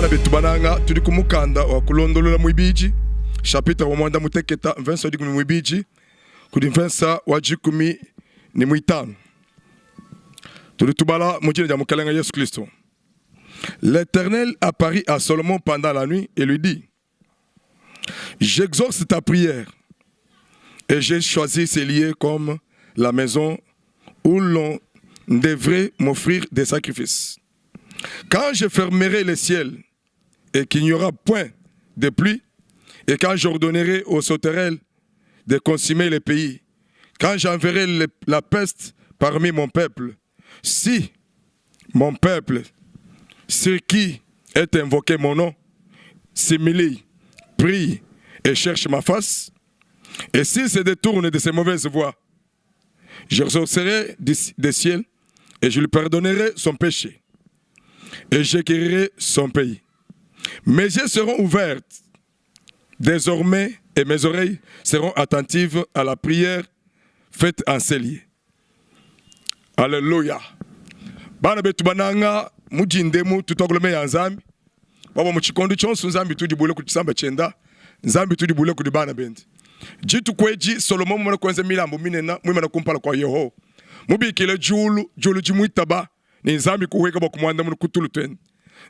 Bana betu bananga, tudi ku mukanda wa kulondolola muibidi chapitre wa muanda muteketa mvensa wa dikumi muibidi kudi mvensa wa dikumi ne muitanu. Tudi tubala mu dina dia Mukelenge Yesu Kristo. L'Eternel apparut à Salomon pendant la nuit et lui dit: J'exauce ta prière et j'ai choisi ces lieux comme la maison où l'on devrait m'offrir des sacrifices. Quand je fermerai le ciel et qu'il n'y aura point de pluie, et quand j'ordonnerai aux sauterelles de consumer le pays, quand j'enverrai la peste parmi mon peuple, si mon peuple, sur qui est invoqué mon nom, s'humilie, prie et cherche ma face, et s'il se détourne de ses mauvaises voies, je ressortirai des ciels et je lui pardonnerai son péché et je guérirai son pays. Mes yeux seront ouverts désormais et mes oreilles seront attentives à la prière faite en ces lieux. Alléluia. Bana betu bananga mujindemu tutwakula ya Nzambi. Baba mu tshikondo tshionso Nzambi tudi bule ku tshisamba tshienda. Nzambi tudi bule kudi bana bende. Dituku edi Solomo mumane kuenza milambu minene muimane kumpala kua Yehowa, mubikile diulu, diulu dimuitaba, ne Nzambi kuhueka bua kumuandamuna ku tulu tuende.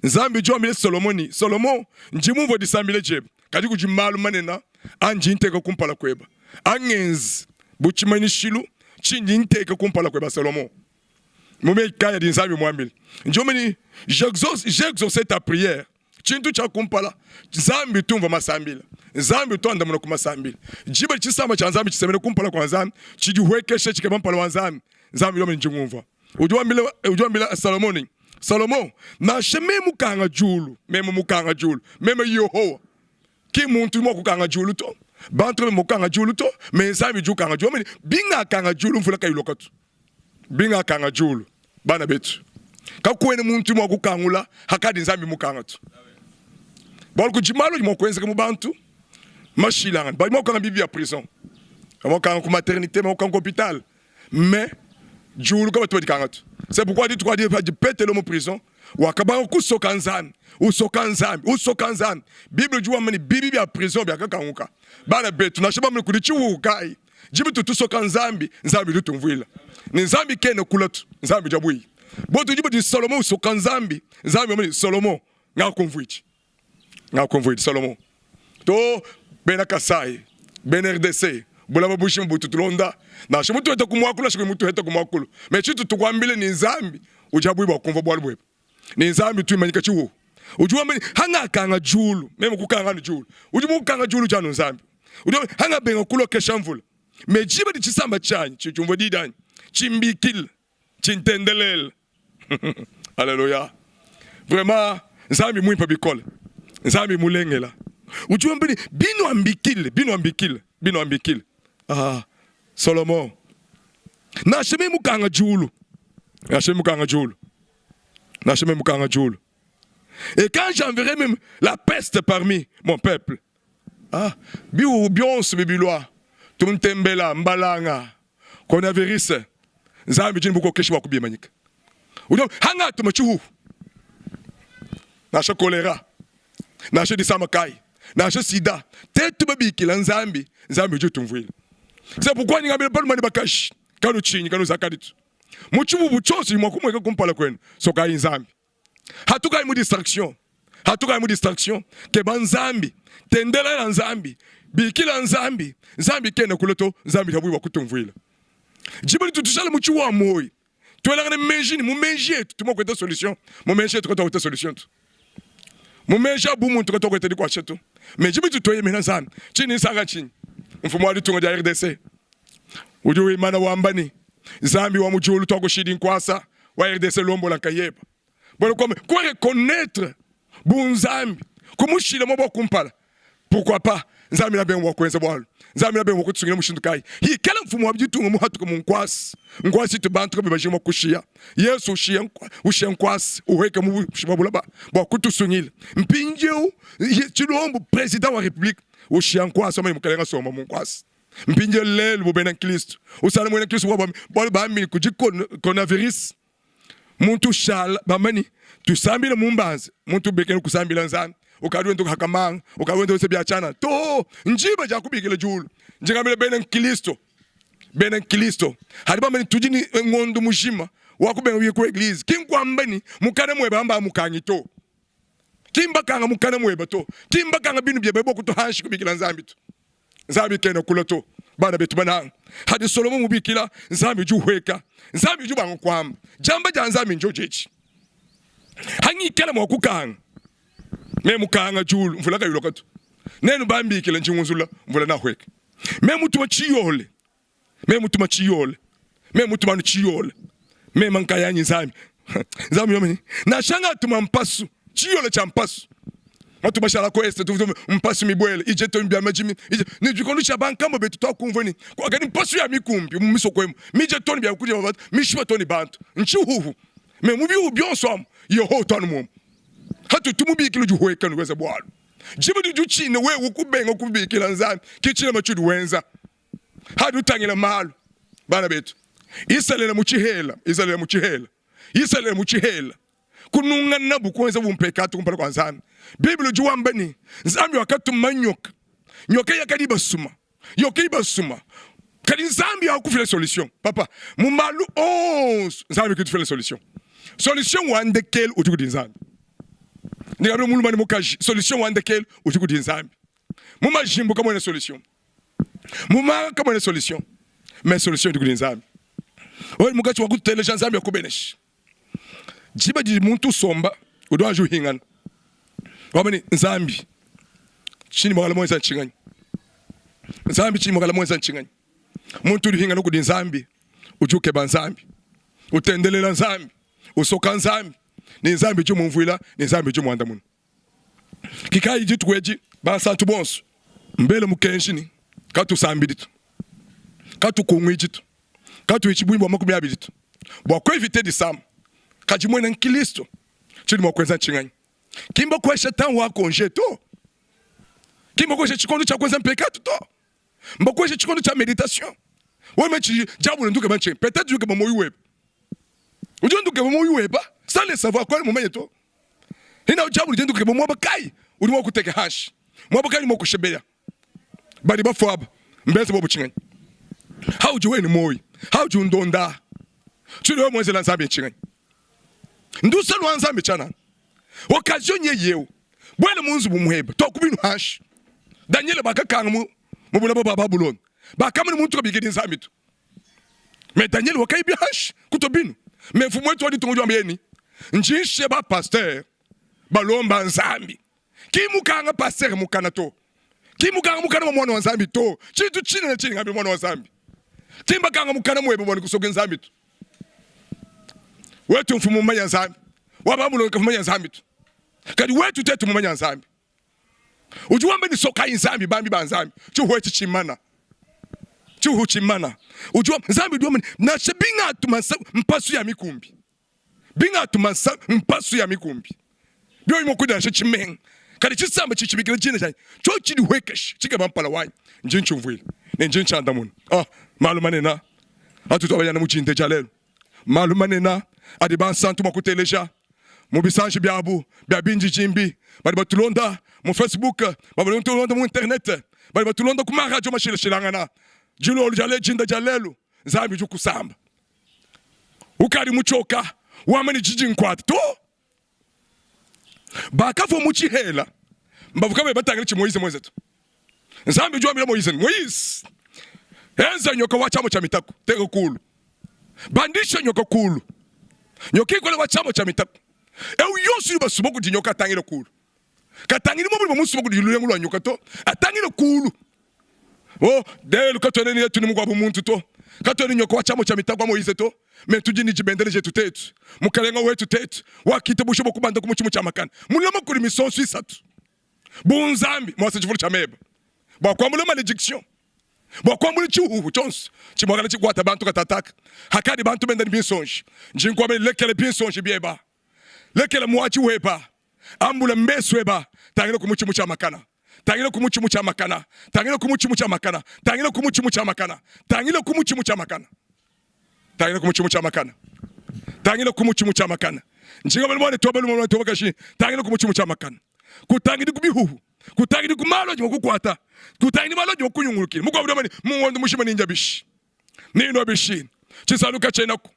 Nzambi udi wambila Solomo ne, Solomo, ndi mumvue disambila diebe, kadi kudi malu manene andi nteka kumpala kuebe, angenze bu tshimanyishilu tshindi nteka kumpala kuebe. Solomo, mu meyi kayi adi Nzambi muambile? Ndi wamba ne, J'ai exaucé ta prière. Tshintu tshia kumpala, Nzambi utu umvua masambila. Nzambi utu andamuna ku masambila. Diba tshisamba tshia Nzambi tshisemena kumpala kua Nzambi, tshidihuekesha tshikeba mpala wa Nzambi, Nzambi udi wamba ne, Ndi ngumvua. Udi wambila, udi wambila Salomo ne, Salomo, nansha meme mukanga diulu, meme mukanga diulu, meme Yehowa, ki muntu udi mua kukanga diulu to, bantu kabena mua kukanga diulu to, me Nzambi udi ukanga diulu. Wamba ne, Bingakanga diulu, mvula kayiloka to. Bingakanga diulu, bana betu, kakuena muntu mua kukangula hakadi Nzambi mukanga to. Bualu kudi malu adi mua kuenzeka mu bantu mashilangane. Badi mua kukanga bibi ya prison, badi mua kukanga ku maternite, badi mua kukanga ku hopital, mais diulu kabatu badikanga to. C'est pourquoi dituku adi padi Petelo mu prison wakabanga kusoka Nzambi, usoka Nzambi, usoka Nzambi. Bible udi wamba ne bibi bia prison biakakanguka. Bana betu, nansha bamane kudi tshihuhu kayi Jibi tutusoka Nzambi, Nzambi udi utumvuila. Ne Nzambi kena kula tu, Nzambi udi abuyi. Bo tudi badi Solomo usoka Nzambi, Nzambi wamba ne Solomo ngakumvuidi. Ngakumvuidi Solomo. To bena Kasai, bena RDC, bulaba bujima butu tulonda. Nansha mutuheta ku muakulu, nansha mutuheta ku muakulu. Me tshitu tukuambile ne Nzambi udi abuyi bua kumvua bualu buebe. Ne Nzambi tuimanyika tshihuhu. Udi wamba ne hangakanga diulu, meme kukanga anu diulu. Udi mukanga diulu dia anu Nzambi. Udi wamba hangabenga kulokesha mvula. Me diba di tshisamba tshianyi tshiumvua di dianyi, tshimbikila, tshintendelela. Alléluia. Vraiment Nzambi muimpe bikole. Nzambi mulengela. Udi wamba ne binuambikile, binuambikile, binuambikile. Ah, Solomon. Nansha meme mukanga diulu. Nansha meme mukanga diulu. Nansha meme mukanga diulu. Et quand j'enverrai même la peste parmi mon peuple, ah, bihuhu bionso bibilua, tuntembela, mbalanga, coronavirus, Nzambi udi ne bukokeshi bua kubimanyika. Udi hangatuma tshihuhu, nansha kolera, nansha disama kayi, nansha sida, tetu babikila Nzambi, Nzambi udi utumvuila. C'est pourquoi ngambila balume ne bakaji, kanutshinyi, kanuzakadi tu. Mu tshibubu tshionso mua kumueka kumpala kuenu, sokayi Nzambi. Hatukayi mu distraction, hatukayi mu distraction, keba Nzambi, tendelela Nzambi, bikila Nzambi. Nzambi kena kule to, Nzambi udi bua kutumvuila. Diba ditu tushala mu tshiwa muoyo, tuelangane meji ne mu meji etu tumua kueta solution, mu meji etu katuakueta solution tu. Mu meji a bumuntu katuakueta dikuatshisha to. Me diba ditu tueyemena Nzambi, tshini nsanga tshinyi? Mfumu wa ditunga dia RDC udi wimana wamba ne, Nzambi wa mu diulu tuakushidi nkuasa wa RDC lombola nkayeba. Bwana kwamba kwa reconnaître bunzambi kumushila muaba wa kumpala pourquoi pas Nzambi na benga kuenza bualu Nzambi na benga kutusungila mushindu kayi hikala mfumu wa ditunga muhatuka mu nkuasa nkuasa itu bantu kabi bajinga kushiya Yesu ushiya ushiya nkuasa uweka mu bushiba bulaba bua kutusungila mpindieu Tshilombo president wa republique ushiya nkuasa mai mukalenga somba mu nkuasa mpindieu lelu bu bena Kristo usala muena Kristo bualu bambi kudi coronavirus. Muntu ushala bamba ni tusambile mu mbanza, muntu ubikila kusambila Nzambi ukadi wenda uhaka manga, ukadi wenda wenza bia tshianana to. Njiba dia kubikila diulu. Ndi ngambila bena nkristo, bena nkristo hadi bamba ni tudi ni ngondo mujima wa kubenga kuya ku eglise, ki nkuamba ni mukana mueba amba mukangi to, ki mbakanga mukana mueba to, ki mbakanga binu bieba bua kutua hanshi kubikila Nzambi to. Nzambi kena kula to, bana betu bananga. Hadi Solomo mubikila Nzambi udi uhueka, Nzambi udi ubanga kuamba. Diamba dia Nzambi ndio dietshi. Hangikala mua kukanga, me mukanga diulu, mvula kayiloka to. Nenu bambikila ndi ngunzula, mvula nahueka. Me mutuma tshiyole, me mutuma tshiyole, me mutuma anu tshiyole. Mema nkayanyi Nzambi. Nzambi yomenyi. Nansha ngatuma mpasu, tshiyole tshia mpasu. Matu bashala ko este tuvu mpasu mibuele ije to bia majimi ije ni bikondo tshia bankambua betu twakumvua ni kwakadi mpasu ya mikumbi mu misoko emu mije to ni bia kudia bantu mishipa to ni bantu ntshihuhu me mu bihu bionso amu Yehowa utu anu muomu hatu tumubikila udi uhueka ne wenza bualu diba didi utshina wewe kubenga kubikila Nzambi ki tshilema tshiudi wenza hadi utangila malu bana betu Isalele mu tshihela Isalele mu tshihela Isalele mu tshihela kununganabu kuenza bu mpekatu kumpala kua Nzambi. Bible udi wamba ne, Nzambi wakatuma nyoka, nyoka yakadi ibasuma, nyoka ibasuma. Kadi Nzambi wakufila solution. Papa, mu malu onso Nzambi kutufila solution. Solution wa ndekelu udi kudi Nzambi. Ndikabila mulume ne mukaji, solution wa ndekelu udi kudi Nzambi. Mu majimbu kamuena solution. Mu manga kamuena solution. Mais solution udi kudi Nzambi. Wewe mukaji wa kuteleja Nzambi akubeneshe. Diba didi muntu usomba udi wanji uhingana wamba ne Nzambi tshini muakala muenza ntshinganyi? Nzambi tshini muakala muenza ntshinganyi? Muntu udi uhingana kudi Nzambi udi ukeba Nzambi, utendelela Nzambi, usoka Nzambi, ne Nzambi udi umumvuila ne Nzambi udi umuandamuna. Kikayi dituku edi bansantu bonso mbele mukenji ne katusambidi to, katukunguidi to, katuitshi buimbi bua 20 to, bua kuevite disama. Kadi muena nkristo tshidi mua kuenza ntshinganyi? Ki mbakuesha temps wa konje to, ki mbakuesha tshikondo tshia kuenza mpekatu to, mbakuesha tshikondo tshia meditation. Wewe tshi diabolo nduke bantshinyi? Peut-être udi ukeba muoyo webe, udi ukeba muoyo weba sans le savoir, kuena mumanye to. Hina diabolo udi ukeba muaba kayi udi mua kuteka hanshi, muaba kayi udi mua kushebeya badi bafua aba mbenze bobu tshinganyi? Haudi wewe ne muoyo, haudi undonda, tshidi wewe muenzela Nzambi ntshinganyi? Ndusa lua Nzambi tshianana. Occasion nye yeu buele mu nzubu muebe tuaku binu hanshi. Daniele bakakanga mu mu bulaba bua Babulona, bakamona muntu kabikidi Nzambi to. Me Daniele wakayibi hanshi kutua binu. Me mfumu wetu wa ditunga udi wamba yeni njinshe ba pasteur balomba Nzambi. Ki mukanga pasteur mukana to. Ki mukanga mukana wa mwana wa Nzambi to. Tshintu tshinene tshini ngambi mwana wa Nzambi. Ki mbakanga mukana muebe bua nikusoke Nzambi to. Wetu mfumu mumanya Nzambi. Wa Babulona kafumanya Nzambi to. Kadi wetu tetu mumanya Nzambi. Udi wamba ni sokayi Nzambi bambi ba Nzambi. Tshihu etshi tshimana. Tshihu tshimana. Udi wamba Nzambi udi wamba nansha bingatuma mpasu ya mikumbi. Bingatuma mpasu ya mikumbi bioyi mua kudia nansha tshimenga, kadi tshisamba tshitshibikila dina dianyi tshiotshi tshidihuekeshe tshikeba mpala wanyi, ndi ntshiumvuila ne ndi ntshiandamuna. Ah, malu manene atutu abayana mu dinde dia lelu, malu manene adi bansantu mua kuteleja mu bisanji biabu bia bindidimbi, badi batulonda mu Facebook, badi batulonda mu internet, badi batulonda ku ma radio mashilashilangana. Dilolo dia lelu, dinda dia lelu, Nzambi udi ukusamba. Ukadi mutshioka wamba ne tshidi nkuata to. Bakavua mu tshihela mbavu kabayi batangila tshi Moise muenze to. Nzambi udi wambila Moise ne, Moise, enza nyoka wa tshiamua tshia mitaku, teka kulu. Bandisha nyoka kulu. Nyoka ikole wa tshiamua tshia mitaku. Eu yonso udi basuma kudi nyoka atangile kulu. Katangili mu buli bamusuma kudi lulengu lua nyoka to, atangile kulu. Oh, lelu katuena ne yetu ne mukuabu muntu to. Katuena ne nyoka wa tshiamua tshia mitaku wa Moise to. Me tudi ne dibendele dietu tetu. Mukalenga wetu tetu wakitabusha bua kubanda ku mutshi mutshiamakane mulama kudi misonso isatu bu Nzambi muase tshifulu tshia meba bua kuambula malediction bua kuambula tshihuhu tshionso tshimuakala tshikuata bantu katataka hakadi bantu benda ne binsonji ndi nkuamba ne lekela binsonji bieba lekela muadi weba Ambula mesu eba, tangila ku mutshi mutshiamakana, tangila ku mutshi mutshiamakana, tangila ku mutshi mutshiamakana, tangila ku mutshi mutshiamakana, tangila ku mutshi mutshiamakana, tangila ku mutshi mutshiamakana. Tangila ku mutshi mutshiamakana. Njinga bana muanetu wa balume muanetu wa bakaji, tangila ku mutshi mutshiamakana. Kutangidi ku bihuhu, kutangidi ku malu adi mua kukuata, kutangidi malu adi mua kunyungulukila. Mukuabu udi wamba ne, mu ngondo mujima nindia bishi, ninua bishi, tshisalu katshienaku,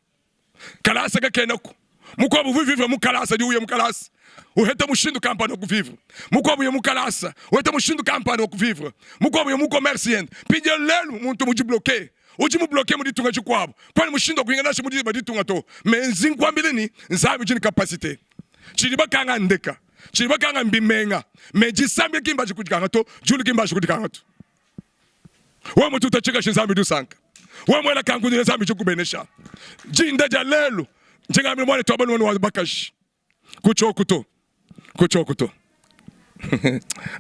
kalasa kakenaku. Mukuabu uvua vivre mu kalasa, udi uya mu kalasa uheta mushindu kampanda wa kuvivre. Mukuabu uya mu kalasa uheta mushindu kampanda wa kuvivre. Mukuabu uya mu commerce yende. Mpindieu lelu muntu mudi bloke udi mubloke mu ditunga dikuabu, kuena mushindu wa kuhingana nansha mu diba ditunga to. Me nzi nkuambile ni Nzambi udi ne kapasite. Tshidi bakanga ndeka, tshidi bakanga mbimenga, me disambila ki mbaji kudikanga to, diulu ki mbaji kudikanga to. Wewe mututa tshikashi Nzambi udi usanka. Wewe muela kankundu Nzambi udi ukubenesha. Dinda dia lelu njingambile muanetu wa balume ne wa bakaji kutshioku to, kutshioku to.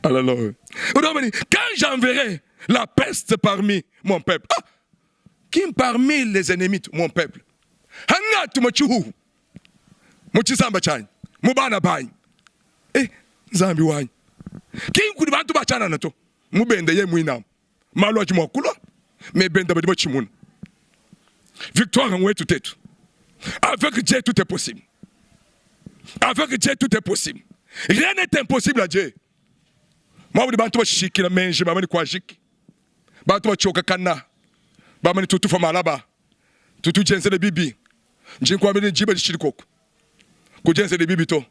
Alléluia. Quand j'enverrai la peste parmi mon peuple, ah, qui parmi les ennemis mon peuple, hangatuma tshihuhu mu tshisamba tshianyi mu bana banyi, eh, Nzambi wanyi, ki nkudi bantu ba tshianana to, mubende ye muinamu malu adi mua kulua me benda badi batshimuna. Victoire ngwetu tetu. Avec Dieu tout est possible. Avec Dieu tout est possible. Rien n'est impossible à Dieu. Mwabudi bantu bashikila menji bamani kwajiki. Bantu bachoka kana. Bamani tutufa malaba. Tutujenzele bibi. Njinkwambile jiba dishili koko. Kujenzele bibi to.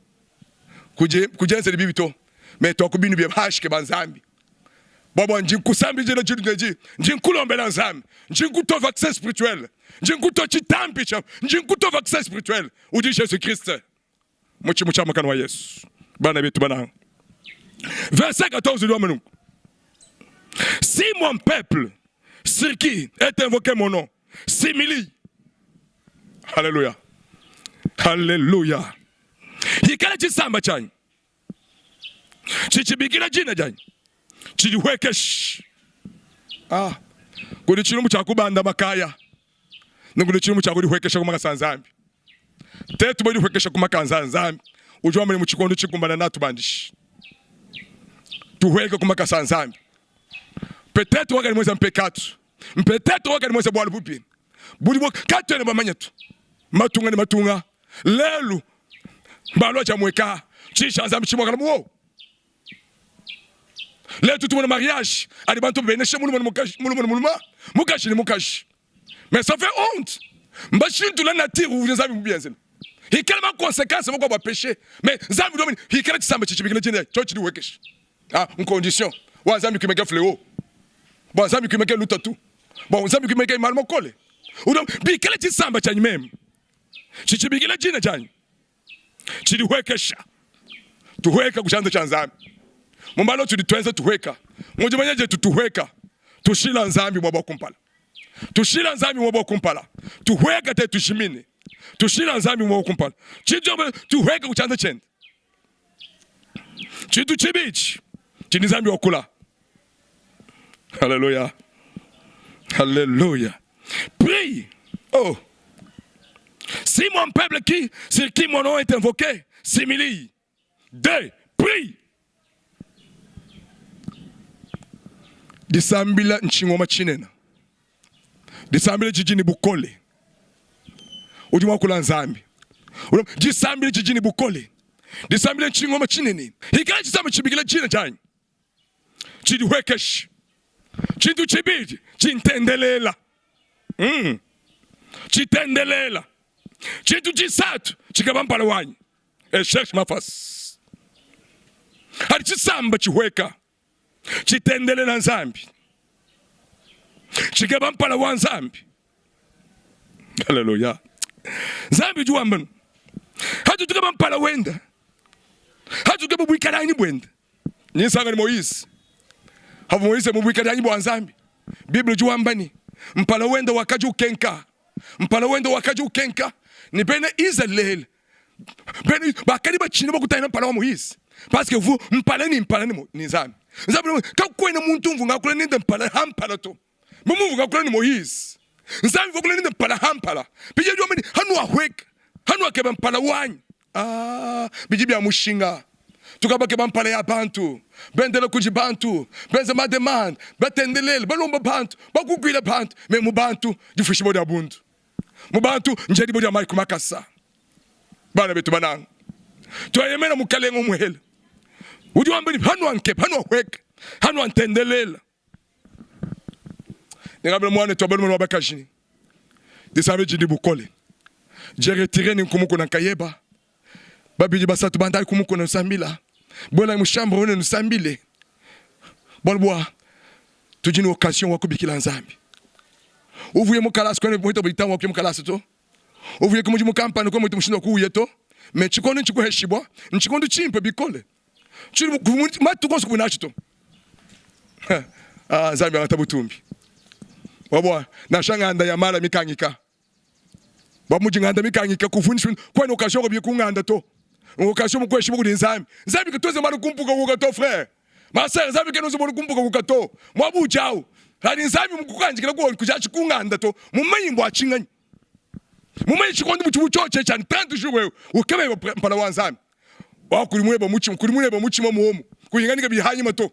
Kujenzele bibi to. Me twakubinu bia hashike ba Nzambi. Baba ndi nkusambidila tshintu etshi, ndi nkulombela Nzambi, ndi nkutua vaccin spirituel, ndi nkutua tshitampi tshia, ndi nkutua vaccin spirituel udi Jésus Christ mu tshimu tshia makana wa Yesu. Bana betu bananga, verset 14 udi wamba nunku: si mon peuple sur qui est invoqué mon nom s'humilie. Alléluia, Alléluia. Hikala tshisamba tshianyi tshitshibikila dina dianyi tshidihuekeshi. Ah, kudi tshilumbu tshia kubanda makaya ne kudi tshilumbu tshia kudihuekesha ku makasa a Nzambi. Tetu badihuekesha ku makasa a Nzambi, udi wamba ne mu tshikondo tshikumbana natubandishi tuhueke ku makasa a Nzambi. Peut-être wakadi muenza mpekatu, peut-être wakadi muenza bualu bubi budi katuena bamanye tu matunga ne matunga lelu Malu adi amueka tshinyi tshia Nzambi tshimuakala mu Leo tutu mariage adi bantu benesha mulume ne mukaji, mulume ne mulume, mukaji ne mukaji. Mais ça fait honte. Mbashintula nature uvua Nzambi mubienzela. Hikala ma conséquence moko ba péché. Mais Nzambi domi hikala tshisamba tshitshibikila tshine tsho tshidi wekesha. Ah, une condition. Wa Nzambi kumeka fléau. Bon Nzambi kumeka lutatu. Bon Nzambi kumeka mal mokole. Udo bikala tshisamba tshanyi meme. Tshitshibikila dina dianyi tshidihuekesha, tuhueka ku tshianza tshia Nzambi. Mu malu atudi tuenza tuhueka, mu dimanya dietu tuhueka, tushila Nzambi muaba wa kumpala, tushila Nzambi muaba wa kumpala, tuhueka te tujimine, tushila Nzambi muaba wa kumpala, tshintu tuhueka ku tshianza tshiende. Tshintu tshibidi tshidi Nzambi wakula. Haleluya, haleluya. Prie. Oh. Si mon peuple qui, sur qui mon nom est invoqué, s'humilie. Deux, prie. Disambila ntshingoma tshinene. Disambila didi ne bukole. Udi mua kula Nzambi. Disambila didi ne bukole. Disambila ntshingoma tshinene. Hikala tshisamba tshibikila dina dianyi. Tshidihuekeshi. Tshintu tshibidi tshintendelela. Mm. Tshitendelela. Tshintu tshisatu tshikeba mpala wanyi. Et cherche ma face. Hadi tshisamba tshihueka tshitendelela Nzambi, tshikeba mpala wa Nzambi. Haleluya! Nzambi udi wamba ne, hadi tukeba mpala wenda, hadi tukeba buikalanyi buenda. Ninsangane Moise, havua Moise mu buikalanyi bua Nzambi, Bible udi wamba ne, mpala wenda wakadi ukenka, mpala wenda wakadi ukenka, ne bena Izalele bena bakadi batshina bua kutangila mpala wa Moise parce que vous mpala ni mpala ni Nzambi. Nzambi kakuena muntu mvua ngakula nende mpala ha mpala to. Mu mvua ngakula ne Moise. Nzambi mvua nende mpala ha mpala. Bidi bia mene hanu ahweka hanu akeba mpala wanyi. Ah, bidi bia mushinga. Tukabakeba mpala ya bantu bendela kudi bantu benza ma demande batendelele balomba bantu bakukuila bantu me mu bantu difuishibua dia bundu. Mu bantu ndiedibua dia mayi ku makasa. Bana betu bananga, tueyemena Mukalenga umuhele udi wamba ne, Hanuankepa, hanuahueka, hanuantendelela. Nengambile muanetu wa balume ne wa bakaji ne, Disambila didi bukole. Je retire ni nkumukuna nkayeba babidi basatu bandayi kumukuna nusambila buelayi mu chambre wenu nusambile bualu bua tudi ne occasion wa kubikila Nzambi. Uvuye mu kalasa kwene muita buitanga wa kuya mu kalasa to uvuye ku mudimu kampanda kwa muita mushindu wa kuuya to me tshikondo ntshikuheshibua ntshikondo tshimpe bikole tshidi matuku onso kubunatshi to ah, Nzambi angata butumbi wabwa nansha nganda ya mala mikangika bua mudi nganda mikangika kuvundisha kwena occasion ko ku nganda to occasion mukweshi kudi Nzambi Nzambi katuze malu kumpuka kuka to frère ma sœur Nzambi kenoze malu kumpuka kuka to mwabujawu hadi Nzambi mukukanjikila ku kujachi ku nganda to mumanyi mbwa chinganyi mumanyi chikondo buchi buchoche cha 30 jours wewe ukebe mpala wa Nzambi wakulimweba muchima kulimweba muchima muomu kuyinganika bihanyima to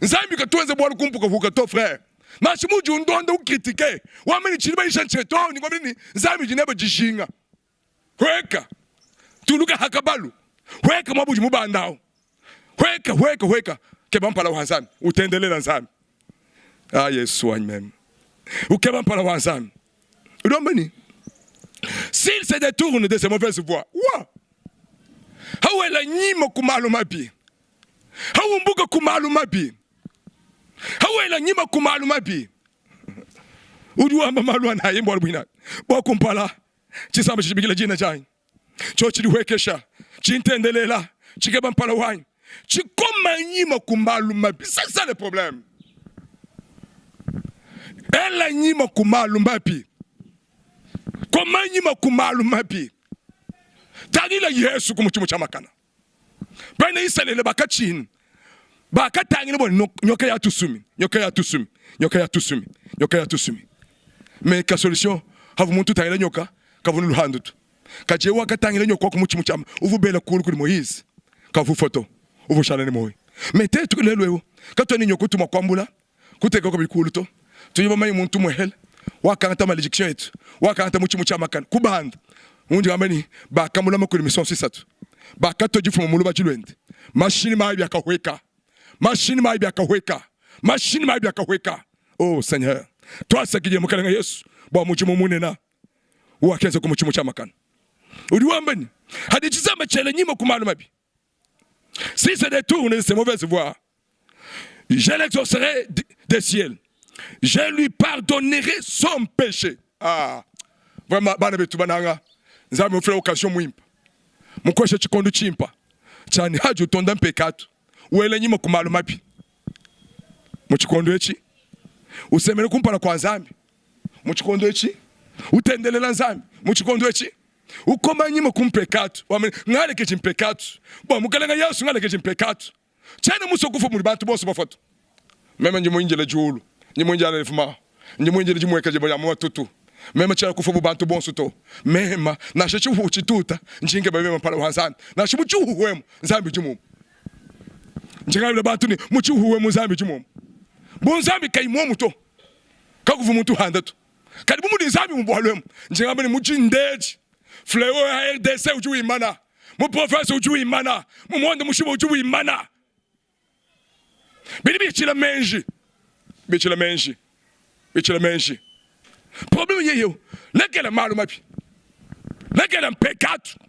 Nzambi katuenze bualu kumpuka puka to frère nansha mudi undonda ukritike wamene tshidi bayisha ntsheto ni ngombe ni Nzambi dineba dijinga hweka tuluka hakabalu hweka mwabudi mubandao hweka hweka hweka keba mpala wa Nzambi utendelela Nzambi ah Yesu wanyi meme ukeba mpala wa Nzambi udomba ni s'il se détourne de ses mauvaises voies wa hawela nyima ku malu mabi hawumbuka ku malu mabi hawela nyima ku malu mabi udi wamba malu anaye mbualu buina bua kumpala tshisamba tshibikila dina dianyi tshio tshidihuekesha tshintendelela tshikeba mpala wanyi tshikoma nyima ku malu mabi c'est ça le problème ela nyima ku malu mabi koma nyima ku malu mabi tangila Yesu ku mutshimu tshia makana Bena Isalele bakatshina, bakatangila bua nyoka ya tusumi, nyoka ya tusumi, nyoka ya tusumi, nyoka ya tusumi. Me ka solution havu muntu utangila nyoka kavunu luhandu tu. Kadi yewe wakatangila nyoka wa ku mutshimu tshia uvu bela kulu kudi Moise kavu foto uvu shala ne moyo. Me tetu lelu eu katuena ne nyoka utuma kuambula kuteka ko bikulu to. Tudi bamanye muntu muhele wakangata malediction etu wakangata mutshimu tshia makana kubanda undi wamba ni bakamulama kuli misonso isatu bakatua difuma mu lubatshi luende mashini mayi biakahueka mashini mayi biakahueka mashini mayi biakahueka oh Seigneur twasakidile mukalenga Yesu bua mudimu munena wakenza ku mutshimu tshia makana udi wamba ni hadi tshisamba tshiela nyima ku malu mabi si se détourne de ses mauvaises voies je l'exaucerai des ciels je lui pardonnerai son péché ah vraiment bana betu bananga nzambi mufile occasion muimpa mukweshe tshikondo tshimpa tshani haji utonda mpekatu wele nyima ku malu mabi mu tshikondo etshi usemene kumpala kua nzambi mu tshikondo etshi utendelela nzambi mu tshikondo etshi ukoma nyima ku mpekatu ngalekeji mpekatu bua mukalenga yesu ngalekeji mpekatu tshiena musue kufua mudi bantu bonso bafua to meme ndi muindile diulu ndi muindile lefuma ndi muindile dimueka dieba dia mu matutu meme tshiena kufua bu bantu bonso to mema nansha tshihuhu tshituta njinge mema mpala wa nzambi nansha mu tshihuhu emu nzambi udi mumu njingabila bantu ne mu tshihuhu emu nzambi udi mumu bu nzambi kayi muomu to kakuvu muntu handa to kadi bu mudi nzambi mu bualu emu njingamba ne mu ndeji fleo ya RDC udi wimana mu province udi wimana mu monde mushiba udi wimana bidi bitshila menji bitshila menji bitshila menji probleme yeyo lekela malu mabi lekela mpekatu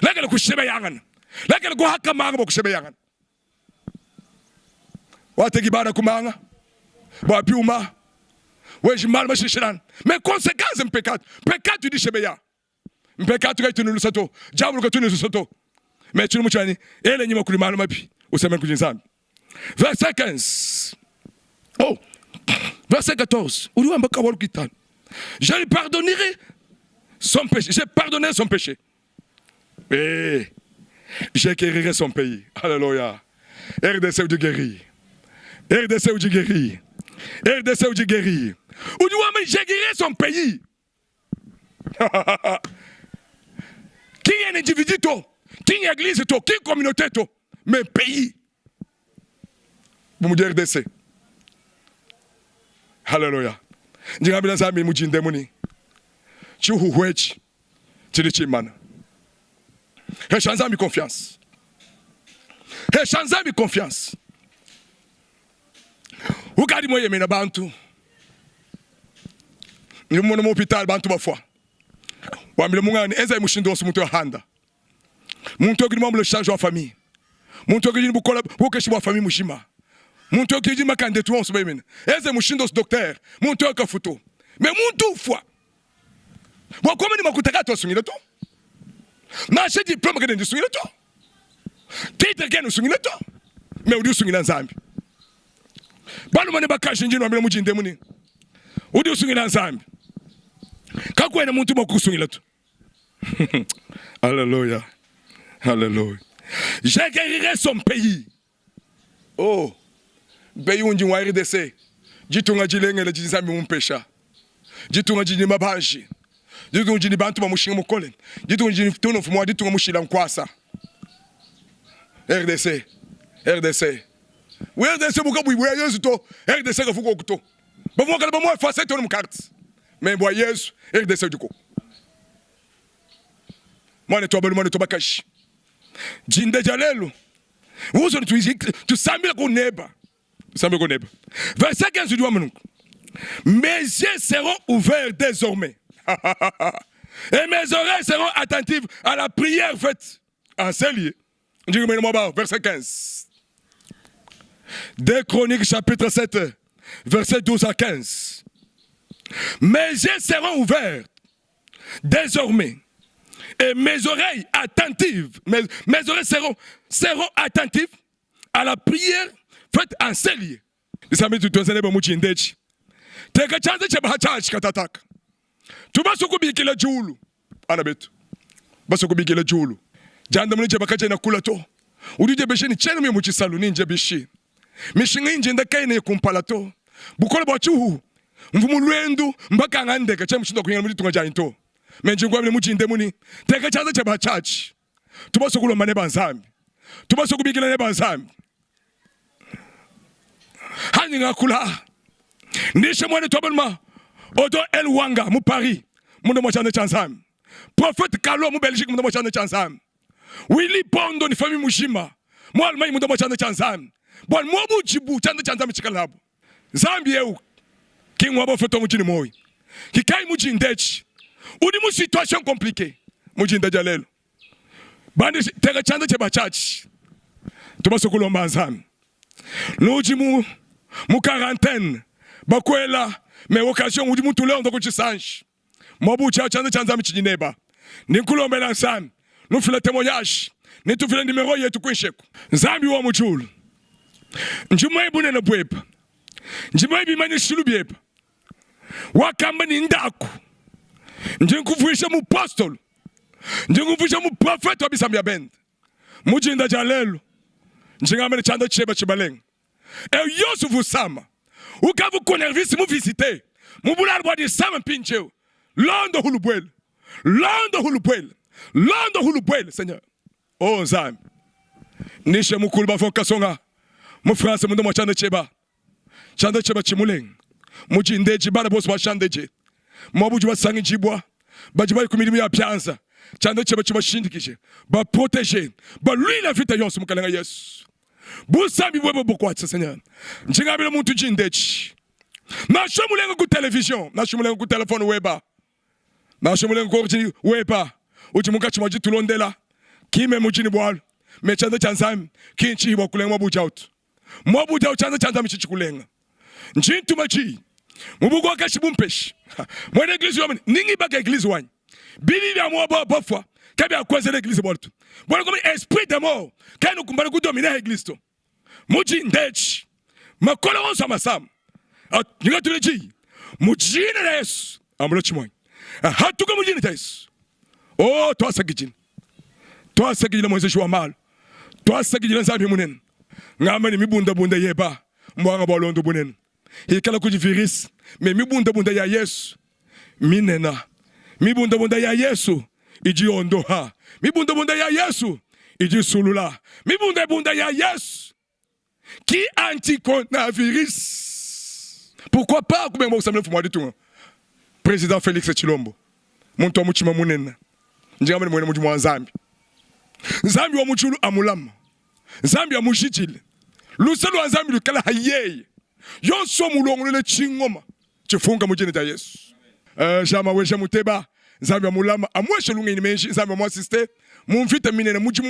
lekela kushebeyangana lekela kuhakamanga bua kushebeyangana wateki bana kumanga bua biuma weji malu mashishilana mais conséquence mpekatu mpekatu idi shebeya mpekatu kaitunulusa to diabolo katunulusa to mais tshilumbu tshianyi ele nyima kuli malu mabi usemene kudi nzambi verset 15 oh verset 14 udi wamba kawalu kitano je lui pardonnerai son péché j'ai pardonné son péché eh je guérirai son pays alléluia RDC udi guéri RDC udi guéri RDC udi guéri udi wamba je guérirai son pays qui est un individu to qui est église to qui est communauté to mais pays bu mudi RDC haleluya ndingambila nzambi mujinde muni. Tshihuhu etshi tshidi tshimana. Hesha Nzambi confiance. Hesha Nzambi confiance. Ukadi mueyemena bantu. Ndi mumona mu hopital bantu bafua. Wambile mungane enzayi mushindu wonso muntu ahanda. Muntu udi muambule charge wa famille. Muntu udi bukola bukeshi bua famille mujima. Muntu udi makanda etu onso beyemena. Enze mushindu wonso docteur. Muntu akafuto. Mais muntu ufua. Bua kuamba ne makuta kaatuasungila to. Nansha diplome kena ndisungila to. Titre kena usungila to. Mais udi usungila Nzambi. Balume ne bakaji ndi nuambila mujinde muni. Udi usungila Nzambi. Kakuena muntu mua kukusungila to. Alléluia. Alléluia. Je guérirai son pays. Oh, pays undi wa RDC. Ditunga dilengele didi Nzambi mumpesha. Ditunga didi ne mabanji. Ditunga didi ne bantu ba mushinga mukole. Ditunga didi ne mfumu wa ditunga mushila nkuasa. RDC. RDC. RDC buka bui bua Yesu to. RDC kafuko kuto. Bavua kala bamua effacer to mu carte. Mais bua Yesu RDC diko. Mwana tu balume tu bakaji. Jinde dia lelu. Uzo tusambila ku neba. Tusambila ku neba. Verset 15 du nunku. Mes yeux seront ouverts désormais. Et mes oreilles seront attentives à la prière faite en ce lieu. Verset 15. 2 Chroniques chapitre 7, verset 12 à 15. Mes yeux seront ouverts désormais et mes oreilles attentives, mes, mes oreilles seront, seront attentives à la prière faite en ce lieu. Disambi tutuenzele ba mutshindechi. Teka tshianza tshiebe ha tshiatshi katataka. Tubasue kubikila diulu, bana betu, basue kubikila diulu. Diandamuna diebe kadiena kula to. Udi udiebesha ne, Tshiena muye mu tshisalu ne ndie bishi? Mishinga indi enda kayena ya kumpala to. Bukole bua tshihuhu, mvua mu luendu mbakanga ndeke, tshiena mushindu wa kuhingana mu ditunga dianyi to. Me ndi nkuambila mudinde muni, teka tshianza tshiebe ha tshiatshi. Tubasue kulomba neba Nzambi, tubasue kubikila neba Nzambi. Hanyi ngakula ndishe muanetu wa balume Odo El Wanga mu Paris munda mua tshianza tshia Nzambi, Prophète Kalo mu Belgique munda mua tshianza tshia Nzambi, Willy Bondo ne famille mujima mu Allemagne munda mua tshianza tshia Nzambi, bualu muobu udibu tshianza tshia Nzambi tshikala nabu. Nzambi eu ki ngua bafeto mudi ne muoyo kikayi mujinda etshi udi mu situation compliquée mujinda dia lelu bandi teka tshianza tshieba tshiatshi tubasue kulomba Nzambi nudi mu mu quarantaine bakuela mais occasion udi mutule onda ku tshisanji muabu tshia tshianza tshia Nzambi tshidi neba ndi nkulombela Nzambi nufile témoignage nitufile numero yetu kuinshi eku Nzambi wa mu diulu ndi muye bunene bueba ndi muye bimanyishilu bieba wakamba ne ndaku ndi nkuvuisha mupostolo ndi nkuvuisha muprofete wa bisamba bia bende mu dinda dia lelu ndi ngamba ne tshianza tshieba tshibalenga eu yonso uvua usama ukavua coronavirus mu visite mu bulalu bua disama mpindieu londo hulubuele londo hulubuele londo hulubuele seigneur oh nzambi nishe mukulu bavua kasonga mu france munda mua tshianza tshieba Tshianza tshieba tshimulenga mu tshindeji, bana bonso ba tshiandeje muaba udi basangijibua, badi bayi ku midimu ya bianza. Tshianza tshieba tshibashindikije, baproteje, baluila mvita yonso, Mukalenga Yesu. Busambi buebe bukuatshisha, Seigneur. Ndi ngambila muntu tshindeji, nansha mulenga ku television, nansha mulenga ku telefone weba, nansha mulenga ku ordi weba, udi munkatshi mua ditulondela, ki meme udi ne bualu, me tshianza tshia Nzambi ki ntshihi bua kulenga muaba udi autu. Muaba udi au tshianza tshia Nzambi tshidi tshikulenga. Ndi ntuma diyi mu bukokeshi bumpeshi muena eglise wa ni ngibaka eglise wanyi. Bibi bia muaba wa bafua kabiakuenzela eglise bualu to. Bualu kuma esprit de mort kena ukumbana kudomina eglise to. Mudi ndeci makole onso a masama ngatule diyi mu dina dia Yesu ambula tshimuanyi hatuka mu dina dia Yesu. Oh tuasakidila tuasakidila muenzeji wa malu Tuasakidila Nzambi munene. Ngamba ne mibundabunda yeba mbuanga bua londo bunene ikala kudi virus me mibundabunda ya Yesu minena mibundabunda ya Yesu idi yondoha mibundabunda ya Yesu idi isulula mibundabunda ya Yesu ki anticoronavirus pourquoi pas kubenga kusambila mfumu wa ditunga président Felix Tshilombo. Muntu wa mutshima munene, ndi ngamba ne muena mudimu wa Nzambi. Nzambi wa mu diulu amulama, Nzambi amujidile, luse lua Nzambi luikale ha yeye. Yonso mulongolole tshingoma tshifunka mu dina dia Yesu. Uh, Jean Maweja Muteba, Nzambi amulama, amueshe lungenyi ne meji, Nzambi amuasiste mu mvita minene mudimu.